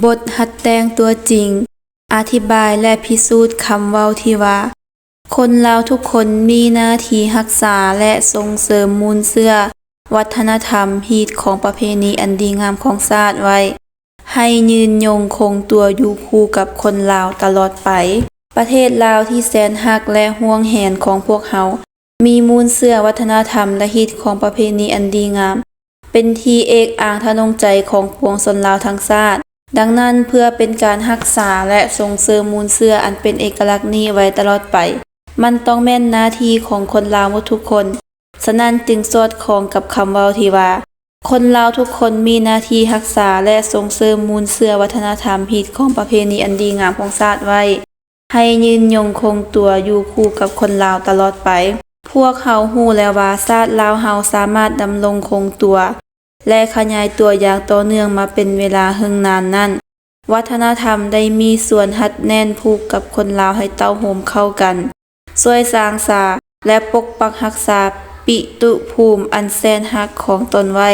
ບົດຫັດແຕ່ງຕົວຈິງ ອະທິບາຍ ແລະ ພິສູດຄຳເວົ້າທີ່ວ່າ ຄົນລາວທຸກຄົນມີໜ້າທີ່ຮັກສາ ແລະ ສົ່ງເສີມມູນເຊື້ອວັດທະນະທຳ, ຮີດຄອງປະເພນີອັນດີງາມຂອງຊາດໄວ້ ໃຫ້ຍືນຍົງຄົງຕົວຢູ່ຄູ່ກັບຄົນລາວຕະຫຼອດໄປ. ປະເທດລາວທີ່ແສນຮັກ ແລະ ຫວງແຫນຂອງພວກເຮົາ ມີມູນເຊື້ອວັດທະນະທຳ ແລະ ຮີດຄອງປະເພນີອັນດີງາມ ເປັນທີ່ເອກອ້າງທະນົງໃຈຂອງປວງຊົນລາວທັງຊາດ. ດັ່ງນັ້ນ, ເພື່ອເປັນການຮັກສາ ແລະ ສົ່ງເສີມມູນເຊື້ອອັນເປັນເອກະລັກນີ້ໄວ້ຕະຫຼອດໄປ, ມັນຕ້ອງແມ່ນໜ້າທີ່ຂອງຄົນລາວໝົດທຸກຄົນ. ສະນັ້ນຈຶ່ງສອດຄ່ອງກັບຄຳເວົ້າທີ່ວ່າ ຄົນລາວທຸກຄົນມີໜ້າທີ່ຮັກສາ ແລະ ສົ່ງເສີມມູນເຊື້ອວັດທະນະທຳ, ຮີດຄອງປະເພນີອັນດີງາມຂອງຊາດໄວ້ ໃຫ້ຍືນຍົງຄົງຕົວຢູ່ຄູ່ກັບຄົນລາວຕະຫຼອດໄປ. ພວກເຮົາຮູ້ແລ້ວວ່າຊາດລາວເຮົາສາມາດດຳລົງຄົງຕົວ ແລະ ຂະຫຍາຍຕົວຢ່າງຕໍ່ເນື່ອງມາເປັນເວລາເຫິງນານນັ້ນ, ວັດທະນະທຳໄດ້ມີສ່ວນຮັດແໜ້ນຜູກກັບຄົນລາວໃຫ້ເຕົ້າໂຮມເຂົ້າກັນ, ຊ່ວຍສ້າງສາ ແລະ ປົກປັກຮັກສາປິຕຸພູມອັນແສນຮັກຂອງຕົນໄວ້.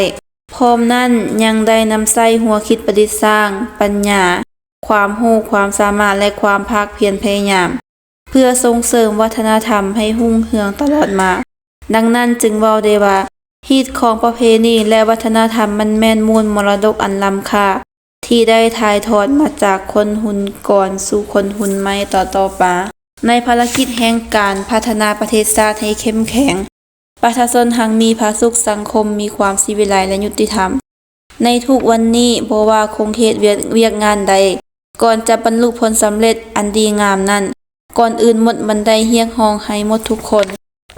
ພ້ອມນັ້ນຍັງໄດ້ນຳໃຊ້ຫົວຄິດປະດິດສ້າງ, ປັນຍາ, ຄວາມຮູ້ຄວາມສາມາດ ແລະ ຄວາມພາກພຽນພະຍາຍາມ ເພື່ອສົ່ງເສີມວັດທະນະທຳໃຫ້ຮຸ່ງເຮືອງຕະຫຼອດມາ. ດັ່ງນັ້ນຈຶ່ງເວົ້າໄດ້ວ່າ ຮີດຄອງປະເພນີ ແລະ ວັດທະນະທຳມັນແມ່ນມູນມໍລະດົກອັນລ້ຳຄ່າ ທີ່ໄດ້ຖ່າຍທອດມາຈາກຄົນຮຸ່ນກ່ອນສູ່ຄົນຮຸ່ນໃໝ່ຕໍ່ໆມາ. ໃນພາລະກິດແຫ່ງການພັດທະນາປະເທດຊາດໃຫ້ເຂັ້ມແຂງ, ປະຊາຊົນຮັ່ງມີຜາສຸກ, ສັງຄົມມີຄວາມສີວິໄລ ແລະ ຍຸຕິທຳ. ໃນທຸກວັນນີ້, ບໍ່ວ່າຂົງເຂດວຽກ, ວຽກງານໃດ, ກ່ອນຈະບັນລຸຜົນສຳເລັດອັນດີງາມນັ້ນ, ກ່ອນອື່ນໝົດມັນໄດ້ຮຽກຮ້ອງໃຫ້ໝົດທຸກຄົນ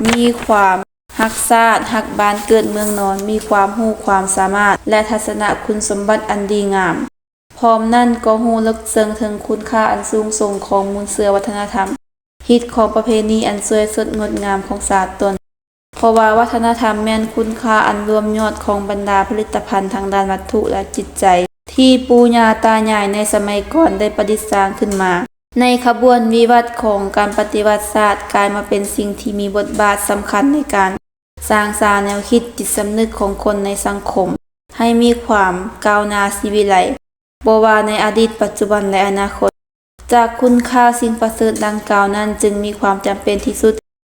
ມີຄວາມຮັກຊາດ, ຮັກບ້ານເກີດເມືອງນອນ, ມີຄວາມຮູ້ຄວາມສາມາດ ແລະ ທັດສະນະຄຸນສົມບັດອັນດີງາມ. ພ້ອມນັ້ນກໍຮູ້ເລິກເຊິ່ງເຖິງຄຸນຄ່າອັນສູງສົ່ງຂອງມູນເຊື້ອວັດທະນະທຳ, ຮີດຄອງປະເພນີອັນສວຍສົດງົດງາມຂອງຊາດຕົນ. ເພາະວ່າວັດທະນະທຳແມ່ນຄຸນຄ່າອັນລວມຍອດຂອງບັນດາຜະລິດຕະພັນທາງດ້ານວັດຖຸ ແລະ ຈິດໃຈ ທີ່ປູ່ຍ່າຕາຍາຍໃນສະໄໝກ່ອນໄດ້ປະດິດສ້າງຂຶ້ນມາ. ໃນຂະບວນວິວັດຂອງການປະຕິວັດຊາດ ກາຍມາເປັນສິ່ງທີ່ມີບົດບາດສຳຄັນໃນການສ້າງສາແນວຄິດຈິດສຳນຶກຂອງຄົນໃນສັງຄົມ ໃຫ້ມີຄວາມກ້າວໜ້າສີວິໄລ ບໍ່ວ່າໃນອະດີດ, ປັດຈຸບັນ ແລະ ອະນາຄົດ. ຈາກຄຸນຄ່າສິ່ງປະເສີດດັ່ງກ່າວນັ້ນ ຈຶ່ງມີຄວາມຈຳເປັນທີ່ສຸດ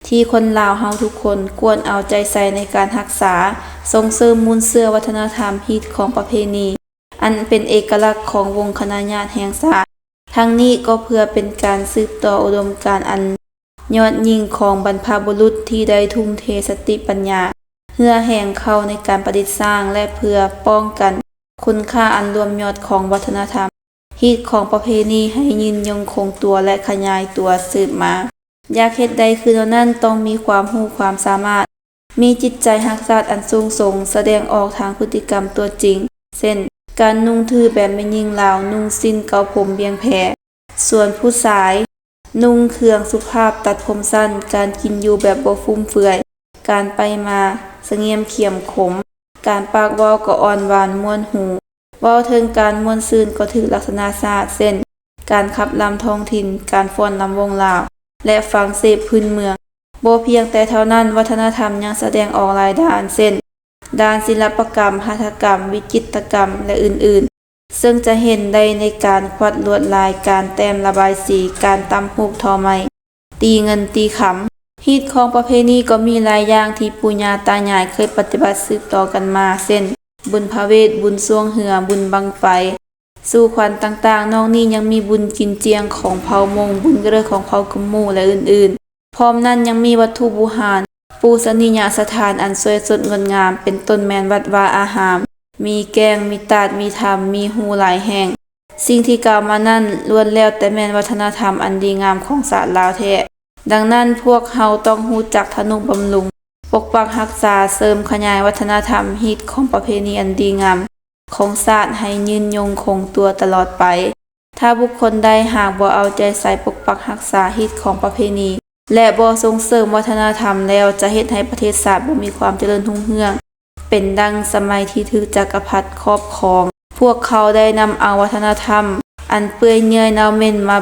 ທີ່ຄົນລາວເຮົາທຸກຄົນຄວນເອົາໃຈໃສ່ໃນການຮັກສາ, ສົ່ງເສີມມູນເຊື້ອວັດທະນະທຳ, ຮີດຄອງປະເພນີ ອັນເປັນເອກະລັກຂອງວົງຄະນະຍາດແຫ່ງຊາດ. ທັງນີ້ກໍເພື່ອເປັນການສືບຕໍ່ອຸດົມການອັນຍອດຍິ່ງຂອງບັນພະບຸລຸດທີ່ໄດ້ທຸ່ມເທສະຕິປັນຍາ ເຫື່ອແຮງເຂົ້າໃນການປະດິດສ້າງ ແລະ ເພື່ອປ້ອງກັນຄຸນຄ່າອັນລວມຍອດຂອງວັດທະນະທຳ, ຮີດຄອງປະເພນີໃຫ້ຍືນຍົງຄົງຕົວ ແລະ ຂະຫຍາຍຕົວສືບມາ. ຢາກເຮັດໄດ້ຄືແນວນັ້ນ ຕ້ອງມີຄວາມຮູ້ຄວາມສາມາດ, ມີຈິດໃຈຮັກຊາດອັນສູງສົ່ງ, ສະແດງອອກທາງພຶດຕິກຳຕົວຈິງ ເຊັ່ນ ການນຸ່ງຖືແບບແມ່ຍິງລາວ, ນຸ່ງສິ້ນເກົາຜົມບ່ຽງແພ, ສ່ວນຜູ້ຊາຍ ນຸ່ງເຄື່ອງສຸພາບຕັດຜົມສັ້ນ, ການກິນຢູ່ແບບບໍ່ຟຸມເຟືອຍ, ການໄປມາສະຫງຽມຂຽມຂົມ, ການປາກເວົ້າກໍອ່ອນຫວານມ່ວນຫູ, ເວົ້າເຖິງການມ່ວນຊື່ນກໍຖືກລັກສະນະຊາດ ເຊັ່ນ ການຂັບລຳທ້ອງຖິ່ນ, ການຟ້ອນລຳວົງລາວ ແລະ ຟັງເສບພື້ນເມືອງ. ບໍ່ພຽງແຕ່ເທົ່ານັ້ນ, ວັດທະນະທຳຍັງສະແດງອອກຫຼາຍດ້ານ ເຊັ່ນ ດ້ານສິລະປະກຳ, ຫັດຖະກຳ, ວິຈິດຕະກຳ ແລະ ອື່ນໆ ເຊິ່ງຈະເຫັນໄດ້ໃນການຂວັດລວດລາຍ, ການແຕ້ມລະບາຍສີ, ການຕ່ຳຮູບທໍໄມ້, ຕີເງິນຕີຄຳ. ຮີດຄອງປະເພນີກໍມີຫຼາຍຢ່າງທີ່ປູ່ຍ່າຕາຍາຍເຄີຍປະຕິບັດສືບຕໍ່ກັນມາ ເຊັ່ນ ບຸນພະເວດ, ບຸນຊ່ວງເຮືອ, ບຸນບັ້ງໄຟ, ສູ່ຂວັນຕ່າງໆ. ນອກນີ້ຍັງມີບຸນກິນຈຽງຂອງເຜົ່າມົ້ງ, ບຸນກະເລີກຂອງເຜົ່າກຶມມູ ແລະ ອື່ນໆ. ພ້ອມນັ້ນຍັງມີວັດຖຸບູຮານ, ປູຊະນີຍະສະຖານອັນສວຍສົດງົດງາມ ເປັນຕົ້ນແມ່ນວັດວາອາຮາມ, ມີແກ້ງ, ມີຕາດ, ມີຖ້ຳ, ມີຮູຫຼາຍແຫ່ງ. ສິ່ງທີ່ກ່າວມານັ້ນ ລ້ວນແລ້ວແຕ່ແມ່ນວັດທະນະທຳອັນດີງາມຂອງຊາດລາວແທ້. ດັ່ງນັ້ນ, ພວກເຮົາຕ້ອງຮູ້ຈັກທະນຸບຳລຸງ, ປົກປັກຮັກສາ, ເສີມຂະຫຍາຍວັດທະນະທຳ, ຮີດຄອງປະເພນີອັນດີງາມຂອງຊາດໃຫ້ຍືນຍົງຄົງຕົວຕະຫຼອດໄປ. ຖ້າບຸກຄົນໃດຫາກບໍ່ເອົາໃຈໃສ່ປົກປັກຮັກສາຮີດຄອງປະເພນີ ແລະ ບໍ່ສົ່ງເສີມວັດທະນະທຳແລ້ວ ຈະເຮັດໃຫ້ປະເທດຊາດບໍ່ມີຄວາມຈະເລີນຮຸ່ງເຮືອງ, ເປັນດັ່ງສະໄໝທີ່ຖືກຈັກກະພັດຄອບຄອງ. ພວກເຂົາໄດ້ນຳເອົາວັດທະນະທຳອັນເປື່ອຍເຫຍື່ອຍເນົ່າເໝັນມາ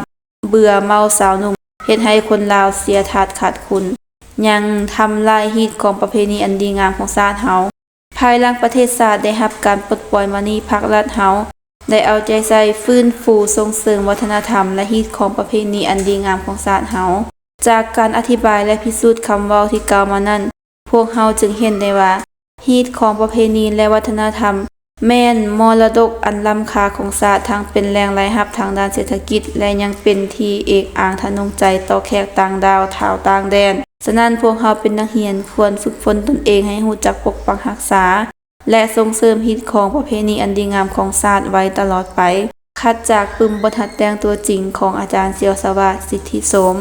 ເບື່ອເມົາຊາວໜຸ່ມ, ເຮັດໃຫ້ຄົນລາວເສຍທາດຂາດຄຸນ, ຍັງທຳລາຍຮີດຄອງປະເພນີອັນດີງາມຂອງຊາດເຮົາ. ພາຍຫຼັງປະເທດຊາດໄດ້ຮັບການປົດປ່ອຍມານີ້, ພັກລັດເຮົາ ແລະ ເອົາໃຈໃສ່ຟື້ນຟູສົ່ງເສີມວັດທະນະທຳ ແລະ ຮີດຄອງປະເພນີອັນດີງາມຂອງຊາດເຮົາ. ຈາກການອະທິບາຍ ແລະ ພິສູດຄຳເວົ້າທີ່ກ່າວມານັ້ນ, ພວກເຮົາຈຶ່ງເຫັນໄດ້ວ່າ ຮີດຄອງປະເພນີ ແລະ ວັດທະນະທຳ ແມ່ນມໍລະດົກອັນລ້ຳຄ່າຂອງຊາດ, ທັງເປັນແຫຼ່ງລາຍຮັບທາງດ້ານເສດຖະກິດ ແລະ ຍັງເປັນທີ່ເອກອ້າງທະນົງໃຈຕໍ່ແຂກຕ່າງດ້າວ, ຊາວຕ່າງແດນ. ສະນັ້ນ, ພວກເຮົາເປັນນັກຮຽນຄວນຝຶກຝົນຕົນເອງໃຫ້ຮູ້ຈັກປົກປັກຮັກສາ ແລະ ສົ່ງເສີມຮີດຄອງປະເພນີອັນດີງາມຂອງຊາດໄວ້ຕະຫຼອດໄປ. ຂັດຈາກປຶ້ມ ບົດຫັດແຕ່ງຕົວຈິງ ຂອງອາຈານ ສຽວສະຫວາດ ສິດທິສົມ.